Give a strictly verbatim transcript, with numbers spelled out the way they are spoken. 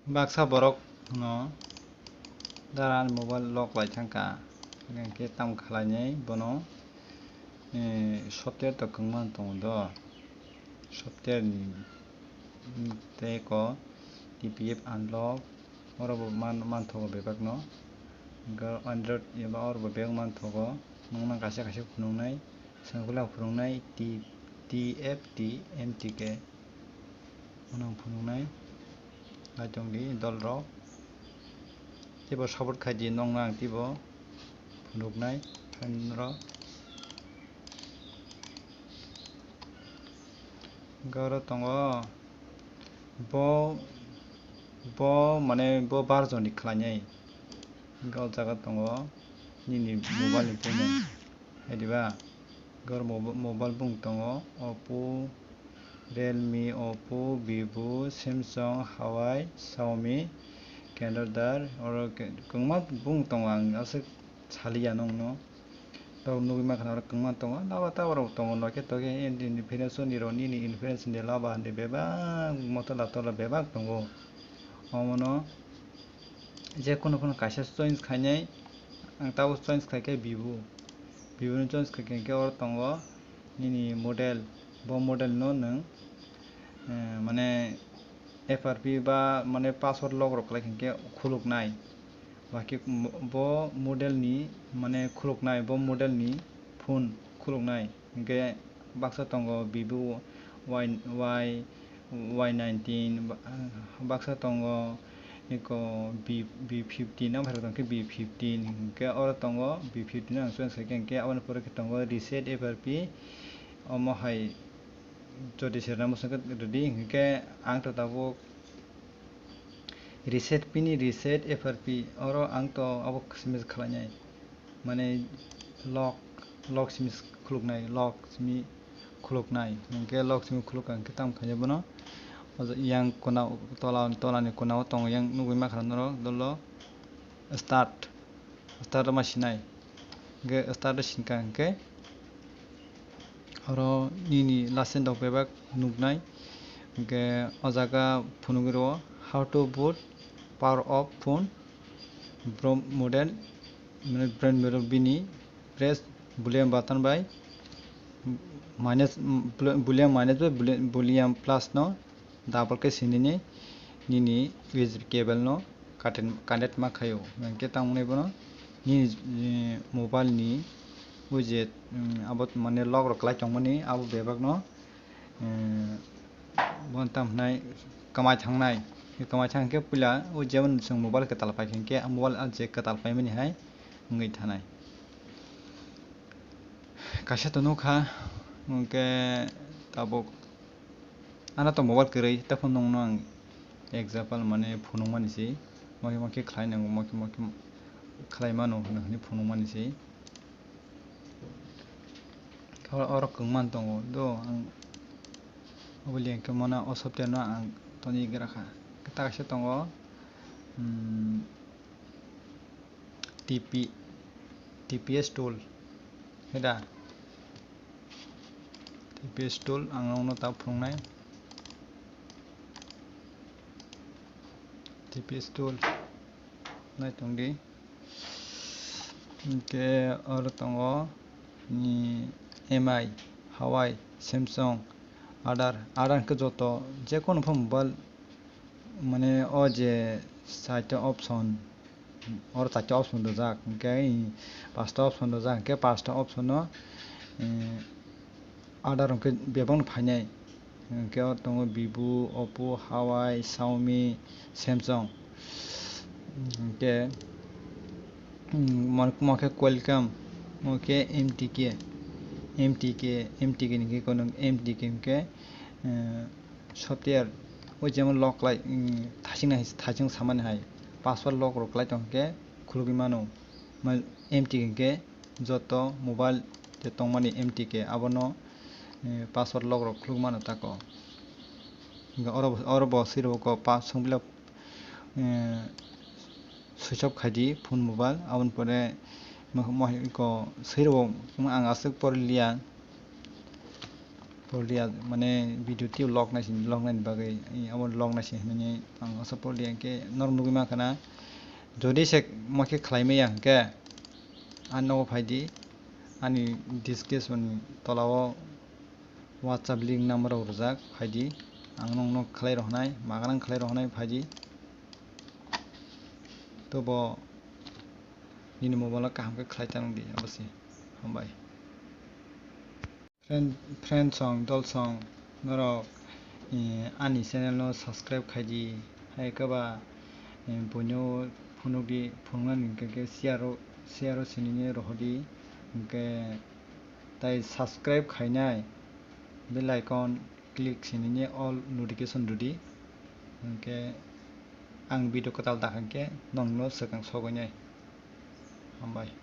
Baksa borok no dara ani mobile lock bai thangkha, hwnkhe tamo khlainai bono, eh, software to kwngma tongo do, software ni tei ko T P F unlock oro bo man manthogo bebak no, hwnkhe Android eba oro bo bebak manthogo, nokna kaisa kaisa phunuknai, sengkula phunuknai T T F T M T K. Ono phunuknai lai tongdi dolrok. Teibo support khaidi nokno ang teibo phunuknai phainrok. Hwnkhe oro tongo bo, bo mane bo version ni khlainai. Hwnkhe o jaga tongo nini mobile ni bumung. Hai diba? Gor mob-, mobile bung tongo, Oppo, Realme, Oppo, Vivo, Samsung, Huawei, Xiaomi, Canada, oro ke-, kwbangma bung tongo, ang aswk saliya nokno. Tok nugwi mankha oro kwbangma tongo, laba ta oro tongo, noke toke, Infinix, Sony rok nini Infinix ni laba ni bebak motola tola bebak tongo. Omono je kono kono kaisa choice khainai, ang tabuk choice khaikhe Vivo. Vivo ni choice khaikhe hwnkhe oro tongo nini model, bo model no nwng, eh, mane F R P ba mane password lock rok khlai khe hwnkhe khuluknai. Ba khe bo model ni mane khuluknai, bo model ni phone khuluknai. Hwnkhe baksa tongo Vivo Y, Y, Y nineteen, ba-, baksa tongo eko B, B fifteen, ang phaikha tongkhe B fifteen, hwnkhe oro tongo B fifteen, ang choice khaikhe hwnkhe aboni pore khe tongo reset F R P, omo hai jodi serna bwswk khe rwdi, hwnkhe ang to tabuk reset pini reset F R P, oro ang to abo simi khlainai. Mane lock, lock simi khuluknai, lock simi khuluknai. Hwnkhe lock simi khuluk ang khe tamo khainai bono. O yang kona tola, tola ni kona o tongo yang nugwi mankha norok dolo start, start ma sinai. Hwnkhe start sinkha hwnkhe oro nini lasen rok bebak nuknai. Hwnkhe o jaga phunugwi rwo how to boot power off phone. Bro model, mane brand model bini press boolean button bai minus, boolean minus bai boolean plus no double khe sinini nini U S B cable no connect, connect ma khaio. Hwnkhe tamo wngnai bono nini, eh, mobile ni o je, mm, abo mane lock rok kwlai tongmani abo bebak no, eh, bono tamo hwnai kwmai thangnai. Kwmai thang khe puila o jemon chwng mobile kwtal pai khe hwnkhe a mobile a je kwtal paimani hai wngwi thanai. Kaisa to nukha, hwnkhe tabuk ano to mobile kwrwi, tei phano nokno ang example mane phunukmani se, mokhe mokhe khlai nango, mokhe mokhe khlai mano hwnwi phunukmani se. Oro, oro kwngma tongo do, ang obo link khe mano o software no ang toni gra kha. Ta kaisa tongo, hmm, T P, T P S tool, heda T P S tool ang nokno ta phunuknai. T P S tool nai tongdi. Hwnkhe oro tongo, ni M I, Huawei, Samsung, Acer, Acer hwnkhe joto jekono phano mobile, mane o je chaita option, oro chaita option rijak, hwnkhe pasta option rijak, hwnkhe pasta option no, eh, Acer hwnkhe bebakno phainai. Hwnkhe o tongo Vivo, Oppo, Huawei, Xiaomi, Samsung. Hwnkhe, mm, mo-, mo khe Qualcomm, mo khe M T K, M T K, M T K ni khe kono M T K hwnkhe, eh, software o jemon lock lai, mm, thasing nai, thasing samani hai password lock rok lai tong khe khulugwi mano. Ma-, M T K hwnkhe joto mobile je tongmani M T K abono, eh, password lock rok khuluk mano tako. Hwnkhe oro bo, oro bo swi rwkho pa-, songpila, eh, switch off khaidi phone mobile, aboni pore mo-, mo-, ko swi rwkho ang aswk pore liya. Porliya, mane video twi lock nai sini, lock nai ni bagwi, i, abo lock nai sini hinwi ang asa porliya. Hwnkhe norok nugwi mankha na, jodi se mo khe khlai maya hwnkhe ani nogo phai di, ani description ni tola o WhatsApp link number rok rijak, phai di, ang nokno khlai rw hwnai, magrang khlai rw hwnai, phai di. Tobo nini mobile o kaham khe khlai ta nung di, abo se. Hambai. Friend, friend song, dol song, norok, eh, ani channel no subscribe khai di, hai khe ba, eh, buino phunuk di, phunuknani hwnkhe share o, share o sinini rohor di, hwnkhe tai subscribe khainai bell icon click sinini all notification rw di, hwnkhe ang video kwtal dakhai khe nokno swkang sogwi nai. Hambai.